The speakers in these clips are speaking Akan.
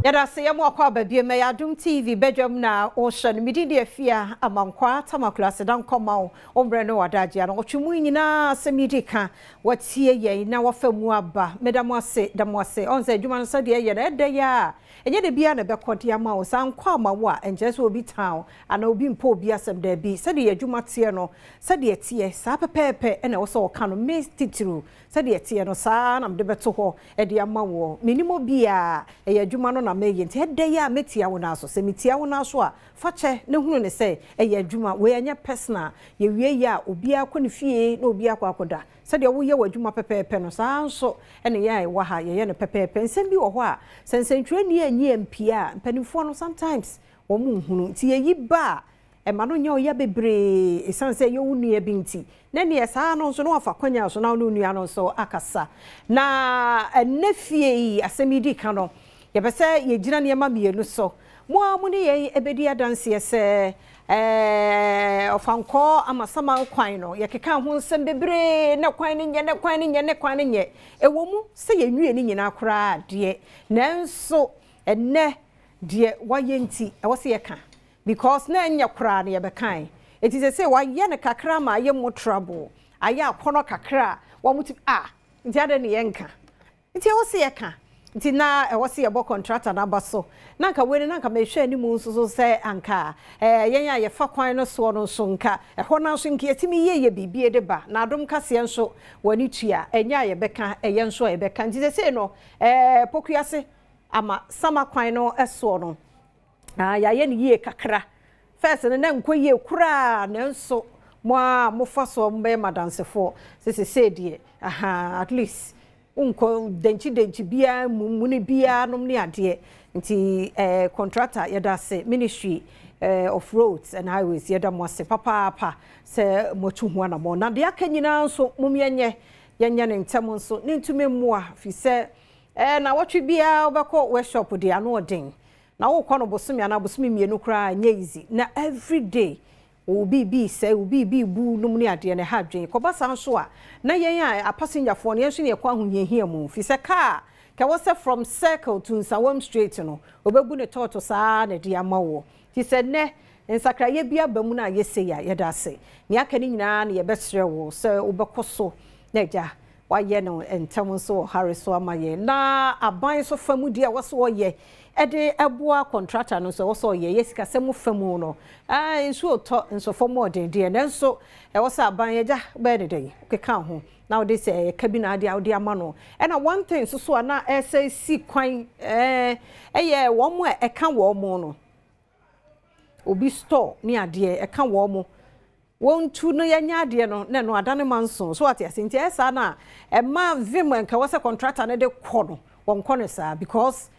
Yɛda ase yɛ mo akɔ aba bio mɛyɛ Adom TV badwam na wohyɛ no. Me din de Afia Amankwaa Tamaklo aseda nkɔ ma wo wo mmerɛ ne w'adagyeɛ ano ɔtwe mu nyinaa asɛm yi di ka watie yɛn na wafa mu aba. Meda mo ase da mo ase. Ɔn sɛ adwuma no sɛdeɛ ɛyɛ no ɛdɛ yɛ a ɛnyɛ da biara na ɛbɛkɔ de ama wo. Sɛ ankɔ ama wo a ɛnkyerɛ sɛ obi tan wo anaa obi mpɛ obi asɛm daabi. Sɛdeɛ yɛn adwuma teɛ no sɛdeɛ ɛteɛ saa pɛpɛɛpɛ na ɛwɔ sɛ wɔka no. Me titiriw sɛdeɛ ɛteɛ no saa ara na mede bɛto hɔ de ama woɔ. Mennim obiara, ɛyɛ adwuma no na mereyɛ nti ɛdɛ yi a mɛtia wo nan so. Sɛ metia wo nan so a, fa kyɛ na hunu no sɛ ɛyɛ adwuma, wei ɛnyɛ personal. Yɛwie yɛ a, obiara kɔ ne fie na obiara akɔ akɔda. Sɛdeɛ woyɛ w'adwuma pɛpɛɛpɛ no, saa ara nso na yɛn a yɛwɔ ha yɛyɛ no pɛpɛɛpɛ. Nsɛm bi wɔ hɔ a, sɛ nsɛntwerɛni anyi ampue a, mpanimfoɔ no sometimes wɔnhunu. Nti yɛyi ba a, Ɛma no nyɛ ɔya bebree esiane sɛ ɛyɛ wo nua bi nti. Na ɛnneɛ saa ara no nso na wafa kwan a so na wo ne wo nua no nso akasa. Na ɛnnɛ fie yi asɛm yi di ka no, yɛpɛ sɛ yɛgyina nneɛma mmienu so. Mo ara mo ne yɛn bɛdi adanseɛ sɛ ɛɛ Ɔfankɔɔ Amasaman kwan no, yɛkekaa ho nsɛm bebree, na kwan no nyɛ, na kwan no nyɛ, na kwan no nyɛ. Ɛwɔ mu sɛ yɛnwie ne nyinaa koraa deɛ, nanso ɛnnɛ deɛ wayɛ nti, ɛwɔ sɛ yɛka. Because na ɛnyɛ koraa na yɛbɛkae. Enti sesei wayɛ no kakra ma ayɛ mo trouble, ayɛ akɔnɔ kakra a wɔn tumi ah nti adɛn na yɛnka? Nti ɛwɔ sɛ yɛka. Nti na ɛwɔ sɛ yɛbɔ contractor no aba so. Na anka wei no na anka mehwɛ anim nso so sɛ anka eh yɛn a yɛfa kwan no soɔ no nso nka ɛhɔ no ara nso nka yɛtumi yɛ yɛ biribi de ba. Na adom kaseɛ nso wɔn ani tua, ɛnyɛ a yɛbɛka, ɛyɛ nso a yɛbɛka. Nti sesei no eh Pokuase ama sama kwan no soɔ no, Ah, yɛayɛ no yie kakra. First no na ɛnkɔ yie koraa, nanso mo ara mofa so mobɛyɛ m'adansefoɔ sɛ sesei deɛ, ahaa, at least wonkɔ denkyi denkyi biara mu, muni biara nom ne adeɛ. Nti eh, contractor yɛda ase, Ministry eh, of Roads and Highways yɛda mo ase papaapa sɛ moatu ho anammɔn. Na deɛ aka nyinaa nso mom yɛnyɛ, yɛnyɛ no ntɛm nso ne ntumi mmoa, firi sɛ eh, nawɔtwe biara wobɛkɔ workshop deɛ ano ɔden. Na wokɔ no bosome anaa bosome mmienu koraa ɛnyɛ easy na everyday wo biribi resɛe wo biribi rebu nom ne adeɛ no ɛha adwene kɔba saa nso a na yɛn a apasengyafoɔ no yɛn nso na yɛkɔ ahohiahia mu firi sɛ car kɛ wɔ sɛ from circle to Nsawam straight no ɔbɛbu ne tɔɔto saa na ɛde ama woɔ nti sɛ nnɛ nsakraeɛ bi aba mu no a yɛ sei a yɛda ase nea aka no nyinaa na yɛbɛsrɛ wo sɛ wobɛkɔ so na agya Wayɛ no ntɛm nso wɔ hare so ama yɛn. Na aban nso fa mu deɛ ɛwɔ sɛ ɔyɛ de boa kɔntrata no nso ɛwɔ sɛ ɔyɛ. Yɛ sikasɛm fa mu no, ae, nsuo retɔ nso fam ɔden deɛ, nanso ɛwɔ sɛ aban, agya, wobɛyɛ no dɛn? Wokeka wo ho na wode sɛ ɛyɛ ka bi na adeɛ a wode ama no. Ɛna one thing nso so a na ɛsɛ si kwan, ɛɛ, ɛyɛ wɔn a ɛka wɔn no, obi store ne adeɛ ɛka wɔn. Wɔntu no yɛnyɛ adeɛ no na ɛno adane manso so wate ase nti ɛyɛ saa no a ɛma vim a nka ɛwɔ sɛ contractor no de kɔ no wɔnkɔ no saa because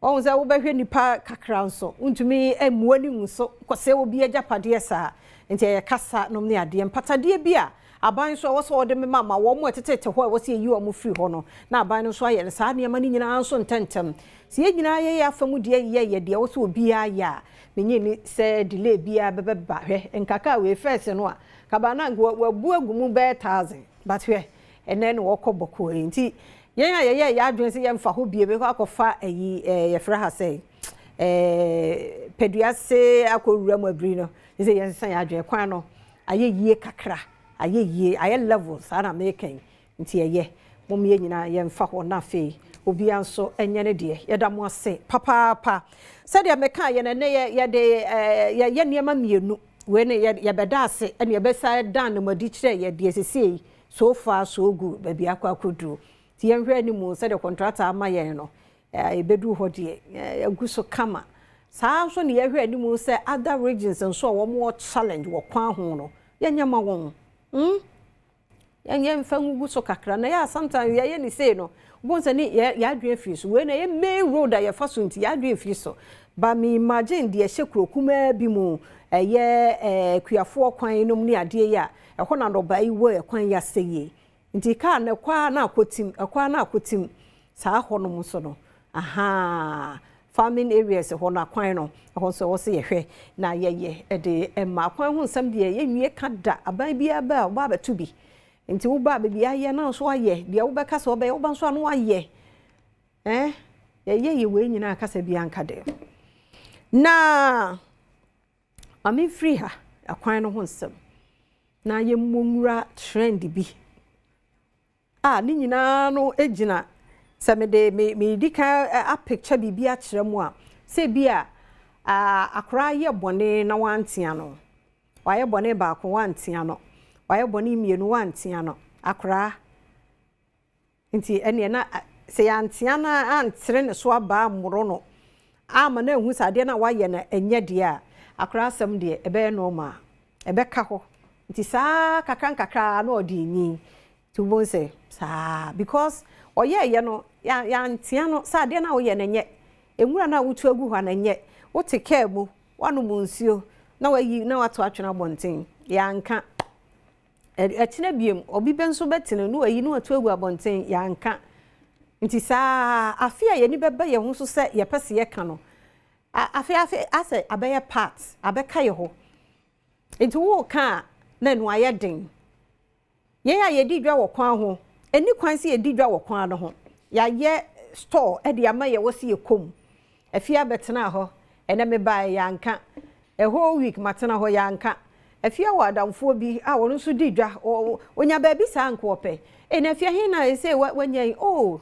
wɔhu sɛ wobɛhwɛ nipa kakra nso wontumi mmu ani ngu so kɔsɛe obi agyapadeɛ saa nti ɛyɛ kasa nom ne adeɛ mpatadeɛ bi a aban nso ɛwɔ sɛ wɔde mema ma wɔn a ɛtetete hɔ a ɛwɔ sɛ yɛyi wɔn firi hɔ no na aban no nso ayɛ no saa nneɛma no nyinaa nso ntɛntɛm sɛ yɛn nyinaa yɛyɛ afa mu deɛ yɛ yɛ deɛ ɛwɔ sɛ obiara yɛ a Menye nni sɛ delay biaa bɛbɛba hwɛ nka car wei first no a kaba na anka wabu agu mu bɛyɛ thousand but hwɛ ɛnɛ na wɔkɔ bɔkɔɔ yi nti yɛn a yɛyɛɛ yɛn adwene sɛ yɛmfa hɔ bio bɛkɔ akɔfa ayi ɛɛ yɛfrɛ ha sɛ ɛɛ Peduase akɔ wura mu abiri no sɛ yɛnsesa yɛn adwene kwan no ayɛ yie kakra ayɛ yie ayɛ level saa na meka yi Nti ɛyɛ, mom yɛn nyinaa yɛmfa hɔ na afei obiara nso nyɛ ne deɛ. Yɛda mo ase papaapa. Sɛdeɛ mekaeɛ no, ɛnnɛ yɛ, yɛde ɛɛ, yɛyɛ nneɛma mmienu. Wei no yɛ, yɛbɛda ase ɛna yɛbɛsan da no adi kyerɛ yɛ deɛ seesei so far so good, baabi akɔ akɔduru. Nti yɛnhwɛ anim sɛdeɛ kɔntrata ama yɛn no, ɛɛ, yɛbɛduru hɔ deɛ, yɛagu so kama. Saa ara nso na yɛhwɛ anim sɛ other regions nso a wɔwɔ challenge wɔ kwan ho no, yɛnyɛ ma wɔn. Hmm? Yɛn yɛnfa ngugu so kakra na yɛ a sometimes yɛyɛ ne sei no wobɛhu sɛ ne yɛ yɛadwene afiri so wei na ɛyɛ main road a yɛfa so nti yɛadwene firi so but me imagine deɛ ɛhyɛ kuro kumaa bi mu ɛyɛ ɛɛ kuafoɔ kwan nom ne adeɛ yi a ɛhɔ na nnɔbae yi wɔ ɛkwan yi asɛ yie nti kaa no ɛkɔ ara na akɔtim ɛkɔ ara na akɔtim saa hɔ nom nso no ahaa Farming areas hɔ no akwan no ɛhɔ nso ɛwɔ sɛ yɛhwɛ na yɛyɛ de ma. Akwan ho nsɛm deɛ yɛnwie ka da, aban biara ba a ɔba abɛto bi. Nti woba a baabi ayɛ na nso ayɛ deɛ wobɛka sɛ wobɛyɛ, woba nso a na wayɛ. Eh, yɛyɛ yɛ wei nyinaa kasa bi anka dɛ. Na ma memfiri ha, akwan no ho nsɛm, na yɛmmɔ nwura trend bi a ne nyinaa no gyina sɛ mede me medi kan apicture biribi akyerɛ mu a, sɛ bi a akwaraa yɛ bɔne na wantea no, wayɛ bɔne baako wantea no, wayɛ bɔne mmienu wantea no, akwaraa nti ɛneɛ na sɛ yɛantea no antere ne so abaa mmoro no ama na ehu sɛ adeɛ no a wayɛ no ɛnyɛ deɛ a, akwaraa asɛm deɛ ɛbɛyɛ normal, ɛbɛka hɔ. Nti saa kakra nkakra na ɔde nyin. Nti wobɛhu sɛ saa because ɔyɛɛyɛ no yɛantea no sɛ adeɛ no a woyɛ no nyɛ, nwura no a wotu agu hɔ no nyɛ, wote kaa mu woanom nsuo na wayi na wato atwene abɔnten, yɛanka. Ɛkyena biem obi bɛ nso bɛtene na wayi na wato agu abɔnten, yɛanka. Nti saa afe a yɛni bɛba yɛn ho so sɛ yɛpɛ sɛ yɛka no, afe afe asɛ abɛyɛ part, abɛka yɛ hɔ. Nti woka a na ɛno ayɛ den. Yɛn a yɛdi dwa wɔ kwan ho, ɛni kwan sɛ yɛdi dwa wɔ kwan no ho. Yɛayɛ store ɛde ama yɛ wɔ sɛ yɛkɔm. Afie abɛtena hɔ, ɛnɛ mebaeɛ yɛanka. A whole week matena hɔ yɛanka. Afie wɔ adamfoɔ bi a ɔno nso di dwa, ɔnya baabi saa nko ɔpɛ. Ɛna afie he na ɛsɛ wanya yi, oh,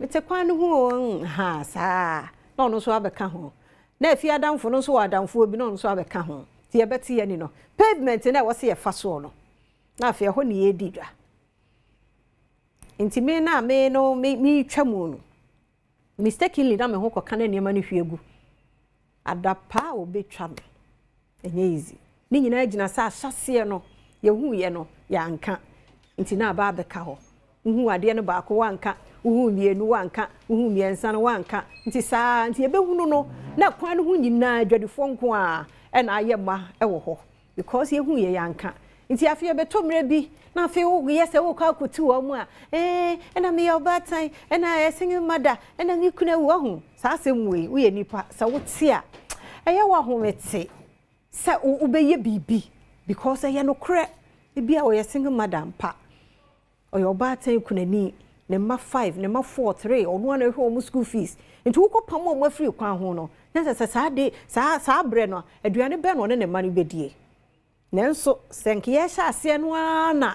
mete kwan no ho o, ha saa. Na ɔno nso abɛka ho. Na afie adamfo no nso wɔ adamfoɔ bi na ɔno nso abɛka ho. Nti yɛbɛte yɛn ni no. Pavement na ɛwɔ sɛ yɛfa soɔ no, na afei ɛhɔ ne yɛredi dwa. Nti me na me no me metwa mu no, mistakenly na me ho kɔka na nneɛma no hwie gu. Adapa a obɛtwa no, ɛnyɛ easy. Ne nyinaa gyina sɛ ahyɛseɛ no, yɛhuiɛ no, yɛanka. Nti na aba abɛka hɔ. Wohu adeɛ no baako wanka, wohu mmienu wanka, wohu mmiɛnsa no wanka. Nti saa nti yɛbɛhunu no na kwan no ho nyinaa adwadifoɔ nko a ɛna ayɛ ma ɛwɔ hɔ. Because yɛhu yɛ yɛanka. Nti afei yɛbɛtɔ mmerɛ bi na afei woyɛ sɛ wokɔ akɔtu wɔn mu a, ɛna meyɛ ɔbaatan, ɛna ɛyɛ single mother, ɛna me kunu awu. Wahu saa asɛm wei, woyɛ nipa sɛ wote a, ɛyɛ w'ahomete sɛ wobɛyɛ biribi because ɛyɛ nokorɛ. Ebi a ɔyɛ single mother mpa, ɔyɛ ɔbaatan kunani, ne mma 5, ne mma 4, 3, ɔno ara na ɛhwɛ wɔn school fees. Nti wokɔ pam wɔn afiri kwan ho no, na sɛ saa de saa berɛ no, aduane bɛn na ɔne ne mma no bɛdie? Nanso sɛ nka yɛhyɛ aseɛ no ara na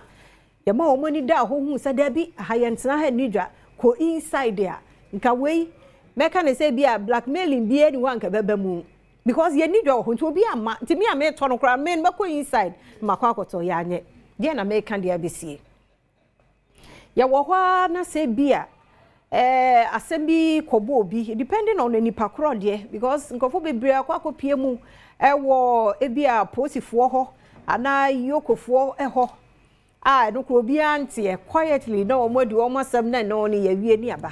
yɛma wɔn ani da hɔ hu sɛ daabi, aha yɛntena ha nni dwa, kɔ inside a, nka wei mɛka ne sɛ bi a blackmailing bi ani hɔ a nka bɛba mu. Because yɛnni dwa wɔ hɔ nti obi ama, nti me a metɔ no koraa me mɛkɔ inside makɔ akɔtɔ. Yɛanyɛ deɛ na meka deɛ abɛsie. Yɛwɔ hɔ ara na sɛ bi a asɛm bi kɔbɔ obi, depending on nipa korɔ deɛ, because nkurɔfoɔ bebree akɔ akɔpie mu ɛwɔ ebi a polisifoɔ hɔ anaa yokofoɔ ɛhɔ a ɛno koro obiara nteɛ, quietly na wɔn adi wɔn asɛm na ɛno no yɛwie ne aba.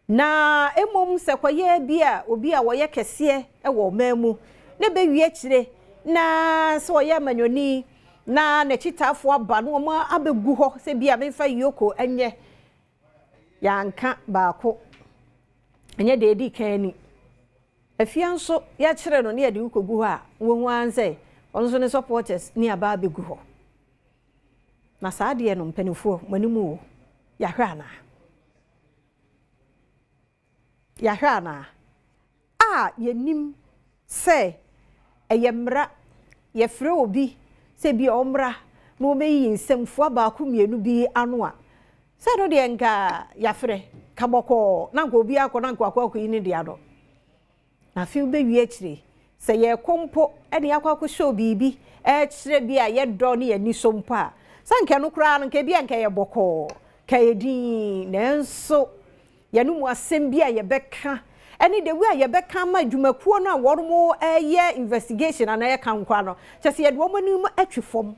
Na emom sɛ kɔyɛ bi a obi a wɔyɛ kɛseɛ ɛwɔ ɔman mu na bɛwie akyire na sɛ ɔyɛ amanyɔni na n'akyitaafoɔ aba na wɔn abɛgu hɔ sɛ bi a memfa yoko ɛnyɛ, yɛanka baako, ɛnyɛ deɛ edi kan ni. Afia nso yɛakyerɛ no ne yɛde wokɔgu hɔ a, wohu ara sɛ ɔno nso ne supporters ne aba abɛgu hɔ. Na saa adeɛ no, mpanimfoɔ mo anim wɔ yɛahwɛ anaa yɛahwɛ anaa a yɛnim sɛ ɛyɛ mmara, yɛfrɛ obi sɛ bi a ɔmmra na wɔbɛyi nsɛmfua baako mmienu bi ano a, sɛ no deɛ nka yɛafrɛ ka bɔkɔɔ na nka obi akɔ na nka wakɔ akɔyi ne deɛ ano. Na afei wobɛwie akyire sɛ yɛrekɔ mpo ɛne yɛakɔ akɔhyɛ biribi ɛkyerɛ bi a yɛdɔ ne yɛni so mpo a, sɛ nka no koraa no nka bi a nka yɛ bɔkɔɔ ka yɛ din, nanso yɛn mu asɛm bi a yɛbɛka ɛne the way a yɛbɛka ama adwumakuo no a wɔn ɛyɛ investigation anaa yɛka nkwa no kyɛ sɛ yɛde wɔn anim atwi fam.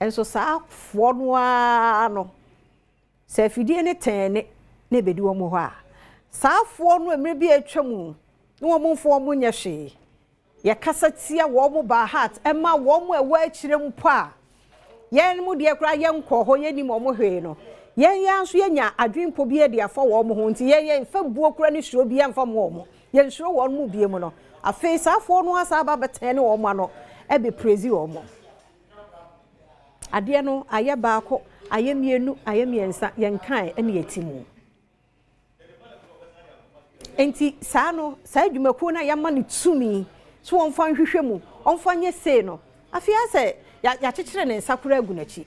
Nso saa foɔ no ara no, sɛ afidie ne tɛn ne na ebedi wɔn hɔ a, saa foɔ no mmerɛ bi atwa mu na wɔn mfo wɔn nyɛ hwee, yɛkasa tia wɔn by heart ɛma wɔn a ɛwɔ akyire mpo a yɛn mu deɛ koraa yɛn nkɔ hɔ, yɛnim wɔn hwee no, yɛn nso yɛnya adwempo bi de afa wɔn ho. Nti yɛn mfa buo koraa ne suro bi yɛmfa mo wɔn, yɛnsuro wɔn mu bie mu no, afei saa afoɔ no asa aba bɛtɛn ne wɔn ano ɛbɛ praise wɔn. Adeɛ no ayɛ baako, ayɛ mmienu, ayɛ mmiɛnsa, yɛnkae ɛne yɛti mu. Nti saa no, saa adwumakuo no a yɛama no tumi so wɔmfa nhwehwɛ mu, ɔmfa nyɛ sei no, afei asɛ yɛakyekyere ne nsa koraa agu n'akyi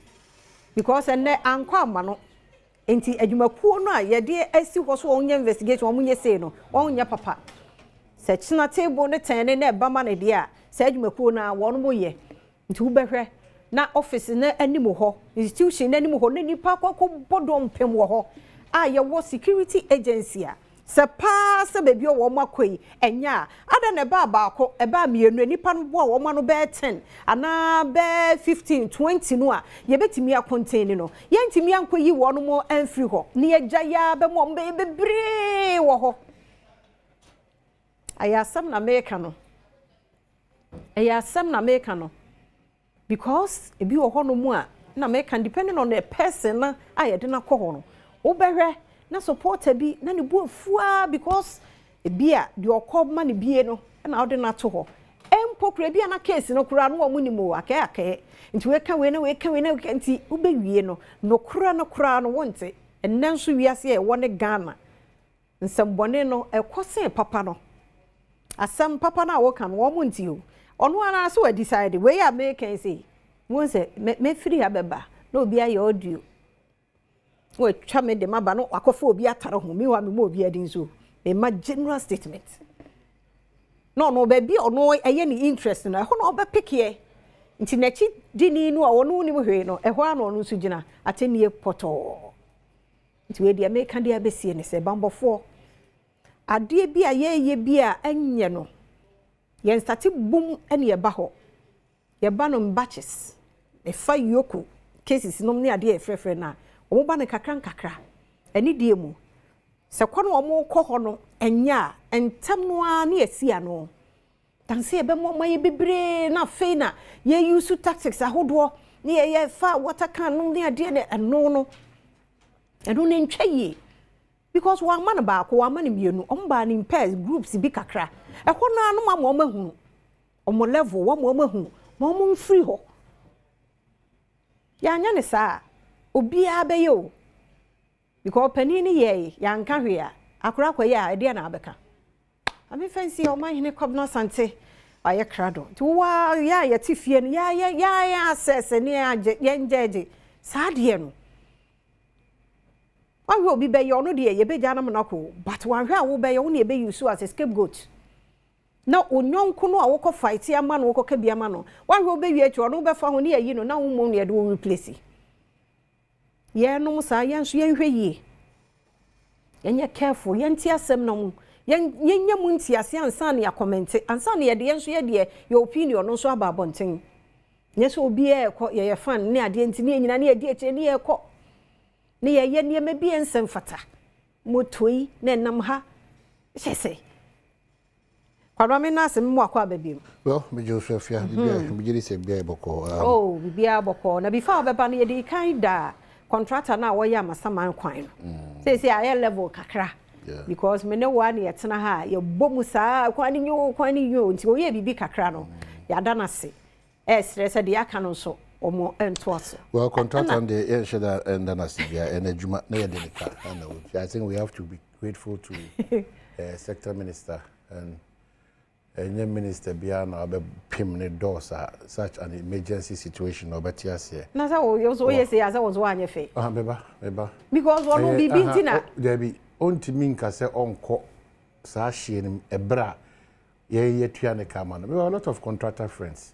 because ɛnnɛ ankɔ ama no. Nti adwumakuo no a yɛde asi hɔ so wɔnyɛ investigation, wɔn nyɛ sei no, wɔn nyɛ papa. Sɛ kyena table ne tɛn ne na ɛba ma no deɛ a, saa adwumakuo no a wɔn mo yɛ. Nti wobɛhwɛ na office no anim hɔ, institution no anim hɔ, na nipa akɔ bɔ dɔmpem wɔ hɔ a yɛwɔ security agency a sɛ paa sɛ baabi a wɔn akɔ yi ɛnyɛ a ada na ɛbaa baako, ɛbaa mmienu, nipa no boa wɔn ano bɛyɛ 10 anaa bɛyɛ 15, 20 no a yɛbɛtumi acontain no, yɛntumi ankɔ yi wɔn mo amfiri hɔ na yɛgya yaa bɛmu wɔn bɛyɛ bebree wɔ hɔ. Ɛyɛ asɛm na meka no, ɛyɛ asɛm na meka no, because ebi wɔ hɔ nom a na meka, depending on the person na a yɛde no akɔ hɔ no, wobɛhwɛ na supporter bi na ne bu afua because ebi a deɛ ɔkɔ ma ne bie no ɛna ɔde no ato hɔ mpo kura bi a na case no kura no wɔn nim o akɛɛ akɛɛ. Nti weka wei na weka wei na weka, nti wobɛwie no, nokora no koraa no wɔnte. Ɛnɛ nso wiase a ɛwɔ ne Ghana, nsɛmbɔne no ɛkɔ sen papa no. Asɛm papa no a wɔka no, wɔn nti o, ɔno ara so wɔ decide wei a meka yi sɛ wɔn sɛ mɛfiri ha bɛba na obi ayɛ audio, wɔatwa me de maba no, wakɔfa obi atare ho. Meanwhile, me mu obi adi nso mema general statement na ɔno baabi a ɔno ɛyɛ ne interest no, ɛhɔ na ɔbɛpekeɛ. Nti n'akyi dini no a ɔno nim hwee no, ɛhɔ ara na ɔno nso gyina atɛnie pɔtɔɔ. Nti wei deɛ meka deɛ abɛsie ne sɛ bambɔfoɔ, adeɛ bi a yɛyɛ bi a ɛnyɛ no, yɛn start bum ɛne yɛba hɔ, yɛba no in batches. Ɛfa yoko cases nom ne adeɛ yɛfrɛfrɛ no a, wɔn ba no kakra nkakra. Ɛne deɛ mu sɛ kɔ no wɔn kɔ hɔ no ɛnyɛ a ntɛm no ara ne yɛsi ano danse yɛbɛma ɔma yɛ bebree. Na afei na yɛ use tactics ahodoɔ ne yɛyɛ fa water can nom ne adeɛ ne ɛno no, ɛno ne ntwa yie because wɔama no baako, wɔama no mmienu, wɔn baa ne pairs, groups bi kakra. Ɛhɔ naa no ma wɔn ahunu wɔn level, wɔn ahunu ma wɔn mfiri hɔ. Yɛanya ne saa, obiara bɛyɛ o, because panin no yɛɛ yɛanka hwee a akora akɔyɛ a ɛdeɛ na abɛka. Amefa nsi Ɔmanhene Kwabena Asante ayɛ krado. Nti waa yɛ a yɛte fie no, yɛayɛ yɛayɛ asɛsɛ ne yɛagye yɛngyɛgye saa adeɛ no. Wahwɛ obi bɛyɛ ɔno deɛ, yɛbɛgya no mo akɔ, but wahwɛ a wobɛyɛ wo ne yɛbɛyi so as a scapegoat na onyɔnko no a wokɔ fight ama no, wokɔka bi ama no, wahwɛ wobɛwie akyi, ɔno wobɛfa ho ne yɛyi no na wo mmom ne yɛde wo replace. Yɛnom saa, yɛn nso yɛnhwɛ yie, yɛnyɛ careful, yɛnte asɛm no mu, yɛnyɛ mu ntease ansa na yɛacomment, ansa na yɛde yɛn nso yɛdeɛ yɛ opinion no nso aba abɔnten. Nyɛ sɛ obiara ɛkɔ yɛyɛ fan ne adeɛ nti ne yɛn nyinaa ne yɛdi akyire ne yɛkɔ ne yɛyɛ nneɛma bi yɛn nsɛm fata moto yi na ɛnam ha hyɛ sɛ kwadwa me na asɛm mu akɔ aba bio. Well, megye wo so, Afia. Biribiara megye di sɛ biribiara yɛ bɔkɔɔ. Oh, biribiara bɔkɔɔ. Na before wobɛba no, yɛde kan da contractor no a wɔyɛ Amasaman kwan no seesei ayɛ level kakra because me ne wo a ne yɛtena ha a yɛbɔ mu saa, kwan no nyo, kwan no nyo. Nti wɔyɛ biribi kakra no, yɛada no ase, ɛsrɛ sɛ deɛ aka no nso wɔn ntoa so. Well, contractor no deɛ, yɛnhyɛ da ɛnda no ase bia, ɛna adwuma na yɛde ne ka ɛna wɔtua. I think we have to be grateful to sector minister, and ɛnyɛ minister biara na ɔbɛpem ne doors a such an emergency situation na ɔbɛte aseɛ. Na sɛ wo nso woyɛ sei a, sɛ wo nso woanyɛ fɛ. Ah, meba, meba. Because ɔno biribi nti na Dabi, ɔntumi nka sɛ ɔnkɔ saa hyeɛ no mu ɛberɛ a yɛn yɛtua ne ka ama no. Mewɔ a lot of contractor friends.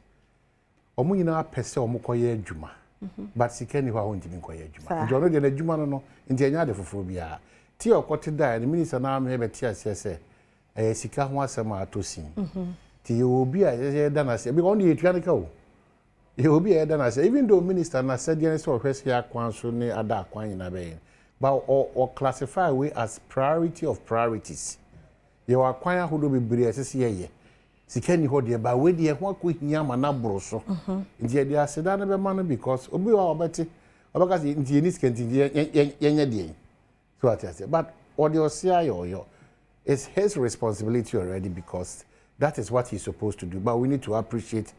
Ɔmo nyinaa pɛ sɛ ɔmo kɔyɛ adwuma, but sika ni hɔ a ɔntumi nkɔyɛ adwuma. Nti ɔno deɛ n'adwuma no, nti ɛnyɛ ade foforɔ biara ti a ɔkɔte daeɛ no, minister naa mehɛ bɛte aseɛ sɛ ɛyɛ sika ho asɛm a atɔ sin. Nti yɛwɔ obi a yɛda no ase because ɔno deɛ yɛtua ne ka o. Yɛwɔ obi a yɛda no ase even though minister no asɛdeɛ ne sɛ ɔhwɛ sɛ yɛ akwan so ne ada akwan nyinaa bɛyɛ, but ɔ classify wei as priority of priorities. Yɛwɔ akwan ahodoɔ bebree a ɛsɛ sɛ yɛyɛ, sika ni hɔ deɛ, ba wei deɛ ho akɔ hia ama no aboro so. Nti yɛde aseda no bɛma no because obi wɔ hɔ a ɔbɛte, ɔbɛka sɛ nti yɛni sika nti yɛnyɛ deɛ so ate aseɛ, but ɔde ɔse ayɛ ɔyɔ. It's his responsibility already because that is what he's supposed to do, but we need to appreciate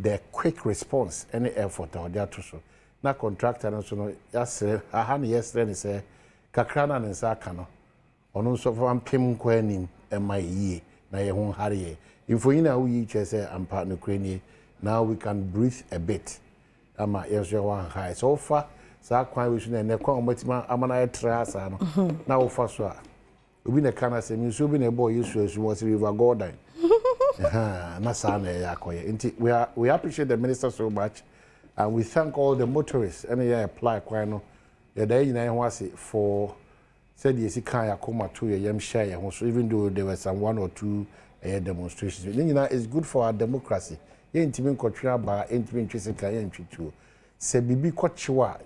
the quick response, any effort a ɔde ato so. Na contractor no nso no, yɛasrɛ aha ne yɛsrɛ ne sɛ kakra na ne nsa aka no, ɔno nso fa mpem nkɔ anim ɛma yɛ yie na yɛ ho nhare yɛ. Mfonyin a woyi kyerɛ sɛ ampa nokorɛ nie, now we can breathe a bit ama yɛn nso yɛwɔ anhae. Sɛ wofa saa kwan wei so na ɛnɛ kwan a wɔmatumi ama no ayɛ tra saa no na wofa so a, obi na ɛka no asɛm, nsuo bi na ɛbɔɔ Yesu asu wɔ sɛ River Gordon na saa na ɛyɛ akɔyɛ. Nti we appreciate the minister so much and we thank all the motorists ɛne yɛ apply kwan no. Yɛda yɛn nyinaa ho ase for sɛdeɛ esi kan yɛ akoma to yɛ yɛm hyɛ yɛn ho so, even though there were some one or two ɛyɛ demonstrations. Ne nyinaa is good for our democracy. Yɛntumi nkɔtwe aba, yɛntumi ntwe sika, yɛntwe tuo. Sɛ biribi kɔkyew a,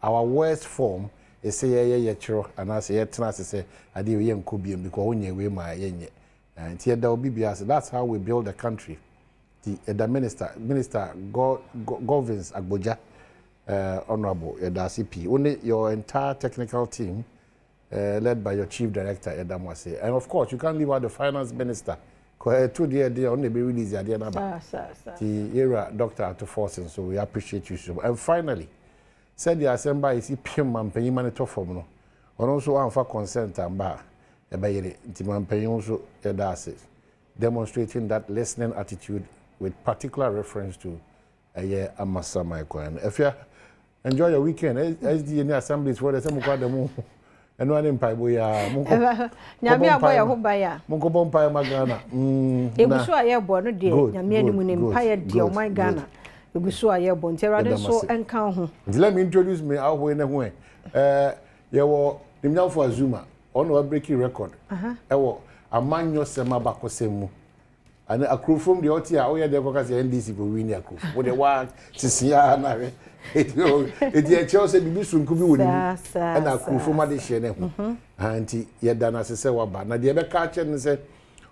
our worst form ɛsɛ yɛyɛ yɛkyerɛ anaasɛ yɛtena ase sɛ adeɛ yɛ nkɔ biem because wonyɛ wei ma yɛnyɛ. Nti yɛda obi bi ase. That's how we build a country. Nti yɛda Minister Governs Agbodza, honourable, yɛda ase pii. Wo ne your entire technical team, led by your chief director, yɛda mo ase. And of course, you can't leave out the finance minister. Kɔ ɛto deɛ deɛ ɔno na ebe release adeɛ n'aba. Ti yɛwura Dr. Ato Forson, so we appreciate you so much. And finally, sɛdeɛ asɛm ba yɛsi piem mampanyin ma ne tɔ fam no, ɔno nso amfa consent amba a ɛbɛyere. Nti mampanyin nso yɛda ase, demonstrating that listening attitude with particular reference to ɛyɛ Amasaman kwan no. Afia, enjoy your weekend. SDA ne assemblies fo de sɛ mokɔ adamu ɛno ane mpaebɔ yi a monkɔ. Nyame abɔ yɛ ho ban a. Monkɔbɔ mpaeɛ ma Ghana. Egu so a yɛbɔ no deɛ, Nyame anim ne mpaeɛ deɛ, ɔman Ghana egu so a yɛbɔ, nti Awurade nso nka ho. Nti let me introduce me ahoe ne ho ɛ yɛwɔ nimnyamfo Azuma, ɔno wa break record ɛwɔ amanyɔsɛm abakɔsɛm mu ana Akurofom deɛ ɔte a ɔyɛ deɛ kɔka sɛ NDC kò win Akurofom wo deɛ waa sisi a na hwɛ eti ɛkyɛw sɛ bibi sonko bi wɔ ne mu ɛna Akurofom ade hyɛ ne ho ha. Nti yɛda n'ase sɛ waba na deɛ ɛbɛka akyɛ no sɛ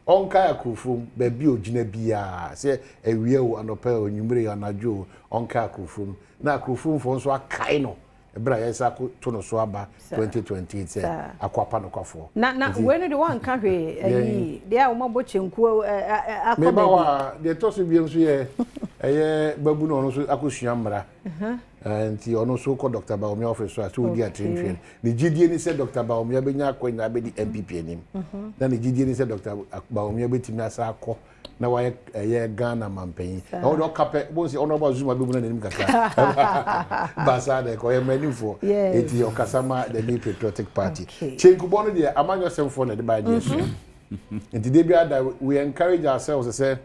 ɔnkae Akurofom baabi a ogyina biara, sɛ awia o, anɔpɛ o, anwummere o, anadwo o, ɔnkae Akurofom na Akurofomfoɔ nso akae no ɛberɛ a yɛsa to no so aba 2028 sɛ akɔ apa nokwafoɔ. Na wei no de wanka hwee ayi deɛ a wɔmabɔ kyenkuo akɔ. Meba hɔ a, deɛ ɛtɔ so bio nso yɛ ɛyɛ babu no, ɔno nso akɔsua mmara, nti ɔno nso kɔ Dr. Bawumia office so a sɛ ɔdi atirintwie. Ne gyidie ni sɛ Dr. Bawumia bɛnya akɔnya abɛdi NPP anim, na ne gyidie ni sɛ Dr. Bawumia bɛtumi asa akɔ na wayɛ ɛyɛ Ghana mampanyin. Na wɔde ɔka pɛ bó sɛ ɔno ɔba Zuma bɛmu na n'anim kakra baasa de kɔ ɔyɛ mmaranimfoɔ, eti ɔkasa ma the New Patriotic Party. Kyenkubɔ no deɛ, amanyɔsɛmfoɔ na ɛde ba adeɛ sua, nti de bi ada we encourage ourselves sɛ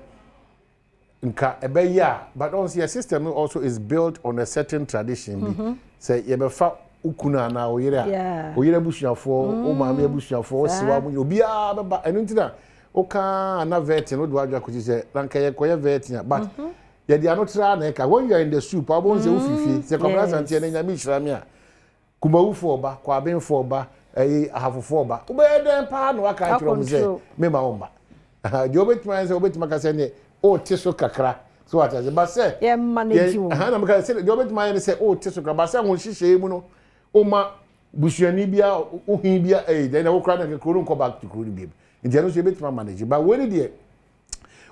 nka ɛbɛyɛ a, but ɔn sɛ yɛ system no also is built on a certain tradition bi sɛ yɛbɛfa ukunu anaa oyere a, oyere abusuafoɔ, wo maame abusuafoɔ, osiwa mu, obiara bɛba. Ɛno nti na woka ana vetting wode wadwa akɔsi sɛ na nka yɛkɔyɛ vetting a, but yɛde ano tra na ɛka. When you are in the soup, abɔn sɛ wofifie sɛ Kwabena Santeɛ ne Nyame hyira me a, Kumawufoɔ ɔba, Kwabenfoɔ ɔba, ɛyi Ahafofoɔ ɔba, wobɛyɛ dɛn paa na waka akyerɛ wɔn sɛ mema wo mba? Deɛ wobɛtumi ayɛ sɛ wobɛtumi aka sɛ neɛ ɔɔte so kakra so wate ase ba sɛ yɛ wo na meka sɛ deɛ wobɛtumi ayɛ ne sɛ ɔɔte so kakra ba sɛ ho nhyehyɛeɛ mu no, woma busuani bia wohin bia ɛyi dɛn na wokora na kuro no nkɔ back to kuro no biom. Nti ɛno nso yɛbɛtumi amanage ba. Wei ne deɛ,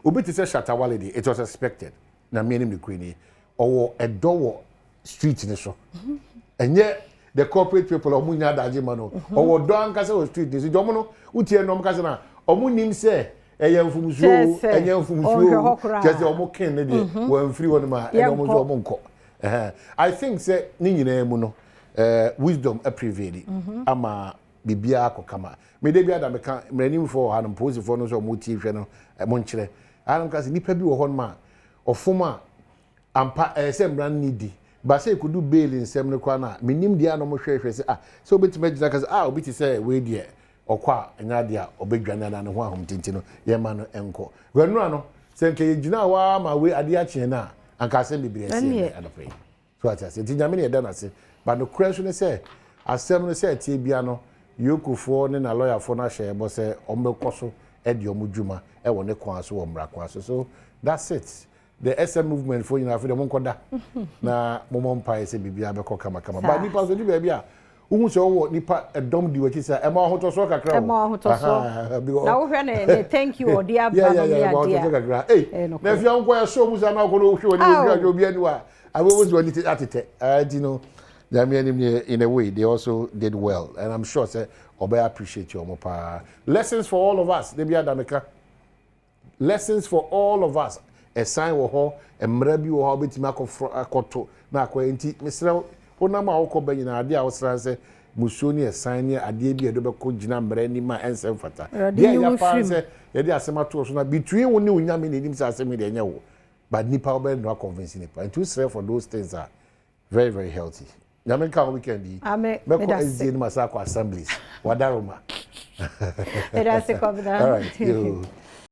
obi te sɛ Shatta Wale deɛ, it was expected na mmea ne kuro ni ɔwɔ ɛdɔ wɔ street ne so. Ɛnyɛ the corporate people a ɔmo nya adagye ma no, ɔwɔ dɔ ankasa wɔ street ne so. Nti ɔmo no wotie no, ɔmo kasa na ɔmo nim sɛ ɛyɛ mfomsuo o, ɛnyɛ mfomsuo o, kyerɛ sɛ ɔmo ken ne deɛ wɔn mfiri hɔ nom a ɛna ɔmo nso ɔmo nkɔ. I think sɛ ne nyinaa mu no, wisdom prevail ama biribiara akɔ kama. Mede bi ada meka mmeranimfoɔ wɔ ha no, mpolisifoɔ no nso a ɔmo tie hwɛ no, mo nkyerɛ anom ka sɛ nipa bi wɔ hɔ nom a ɔfom a ampa ɛyɛ sɛ mmara no di baasa ekudu bail nsɛm no koraa na menim deɛ a na ɔmo hwɛhwɛ sɛ ah, sɛ obetumi agyina ka sɛ ah, obi te sɛ wei deɛ ɔkɔ a ɛnyɛ adeɛ a ɔbɛdwane anaa ne ho ahom tenten no yɛma no nkɔ wɛnura no sɛ nka yɛgyina hɔ ama wei adeɛ akyeɛ no a, anka asɛm bebree asi ɛnɛ anɔpɛ yi so ate ase. Nti Nyame ne yɛda n'ase ba. Nokorɛ nso ne sɛ asɛm no sɛ ɛteɛ bia no, yokofoɔ ne na lɔyafoɔ no ahyɛ ɛbɔ sɛ ɔmo bɛkɔ so ɛde ɔmo dwuma ɛwɔ ne kwan so, wɔ mmara kwan so. So that's it. The SM movement foɔ nyinaa afei deɛ monkɔda na mommɔ mpaeɛ sɛ biribiara bɛkɔ kamakama. Ba nipa nso di baabi a Wohu sɛ wowɔ nipa ɛdɔm di w'akyi sɛ ɛma ahotɔsoɔ kakra o. Ɛma ahotɔsoɔ. Na wohwɛ ne thank you ɔde aba no ne ɛma ahotɔsoɔ adeɛ. Kakra. Ei, Ɛyɛ na afia nkɔ ɛsɔ mu sɛ na akɔ no wohwɛ w'ani Aw. wohwɛ obi ani wa abɛwɔ sɛ w'ani atetɛ. Nti no, Nyame anim ne, in a way they also did well and I'm sure sɛ ɔbɛyɛ appreciate ɔmo paa. Lessons for all of us, de bi adameka, lessons for all of us. Ɛsan wɔ hɔ, mmerɛ bi wɔ hɔ a wobɛtumi akɔforo akɔto na akɔyɛ. Nti mesrɛ wo, wonam a wokɔ ba nyinaa, adeɛ a wosra sɛ musuo ne ɛsan ne adeɛ bi a yɛde bɛkɔ gyina mmerɛ anim a ɛnsɛ mfata. Awurade Deɛ yi wo ɛyɛ paa firi mu. sɛ yɛde asɛm ato so na between wo ne wo Nyame na ɛnim sɛ asɛm yi deɛ ɛnyɛ wo, but nipa wobɛyɛ no convince nipa. Nti wosrɛ for those things are very very healthy. Nyame nka wo weekend yi. Ame, mɛkɔ meda ase. SDA no ma sa akɔ assemblies wadaroma. Meda ase, Kɔbena. All right, yo.